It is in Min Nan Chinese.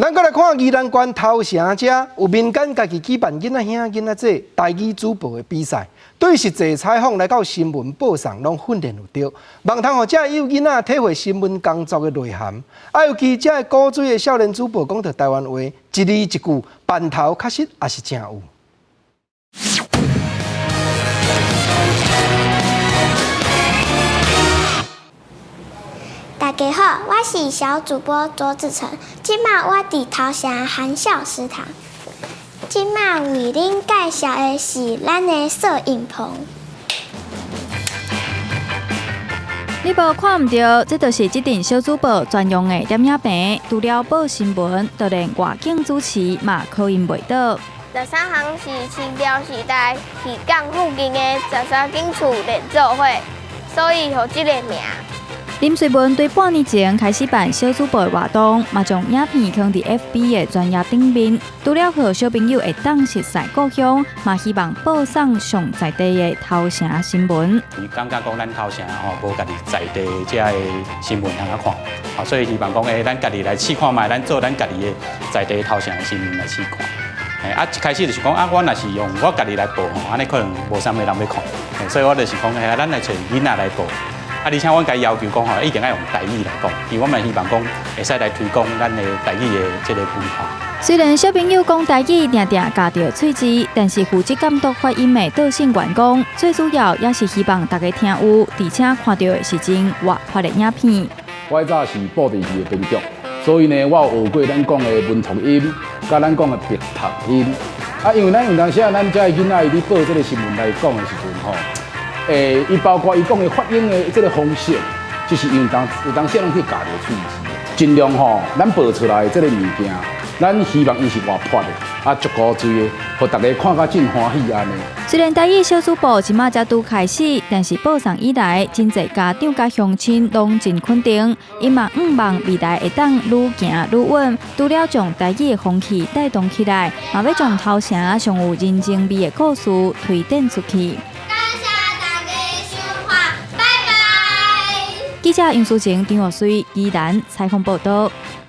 咱閣來看宜蘭縣頭城遮有民間家己舉辦囡仔兄囡仔姊台語主播的比賽，對實際採訪來到新聞報送，攏訓練有著，望通予遮幼囡仔體會新聞工作的內涵。啊，尤其遮的古錐的少年主播講著台灣話，一字一句，範頭確實也是誠有。大家好，我是小主播卓子成。這馬我佇頭城含笑食堂。這馬為恁介紹的是咱的攝影棚。你無看毋著，這就是這陣小主播專用的攝影棚。除了報新聞，就連外景主持嘛可用袂倒。十三行是清朝時代漁港附近的十三間厝連做伙，所以予這个名。林瑞文對半年前開始辦小主播的活動，嘛將影片放佇 FB 的專頁頂面。除了予小朋友會當熟似故鄉，嘛希望報送上在地的頭城新聞。伊感覺講咱頭城吼無家己在地遮的新聞通啊看，所以希望講咱家己來試看覓，咱做咱家己的在地頭城的新聞來試看。啊，一開始就是講啊，我若是用我家己來報吼，按呢可能無啥物人欲看，所以我就是講，咱來揣囡仔來報。啊，而且阮共伊要求講吼，一定愛用台語來講，因為阮嘛希望講會使來推廣咱的台語的這個文化。雖然小朋友講台語定定咬著喙舌，但是負責監督發音的杜姓員工，最主要也是希望大家聽有，而且看著的是真活潑的影片。我以早是布袋戲的編劇，所以呢，我有學過咱講的文讀音，佮咱講的白讀音。啊，因為咱有當時啊，咱遮的囡仔伊咧報這个新聞來講的時陣吼。伊包括伊講的發音的這个方式，就是因為當有當時攏去咬著喙舌，盡量吼，咱報出來的這个物件，咱希望伊是活潑的，啊，足古錐的，予大家看甲真歡喜按呢。雖然台語小主播這馬才拄開始，但是報送以來，真濟家長佮鄉親攏真肯定，伊嘛向望未來會當愈行愈穩。除了將台語的風氣帶動起來，嘛欲將頭城上有人情味的故事推展出去。記者楊淑晴、張岳水、宜蘭採訪報導。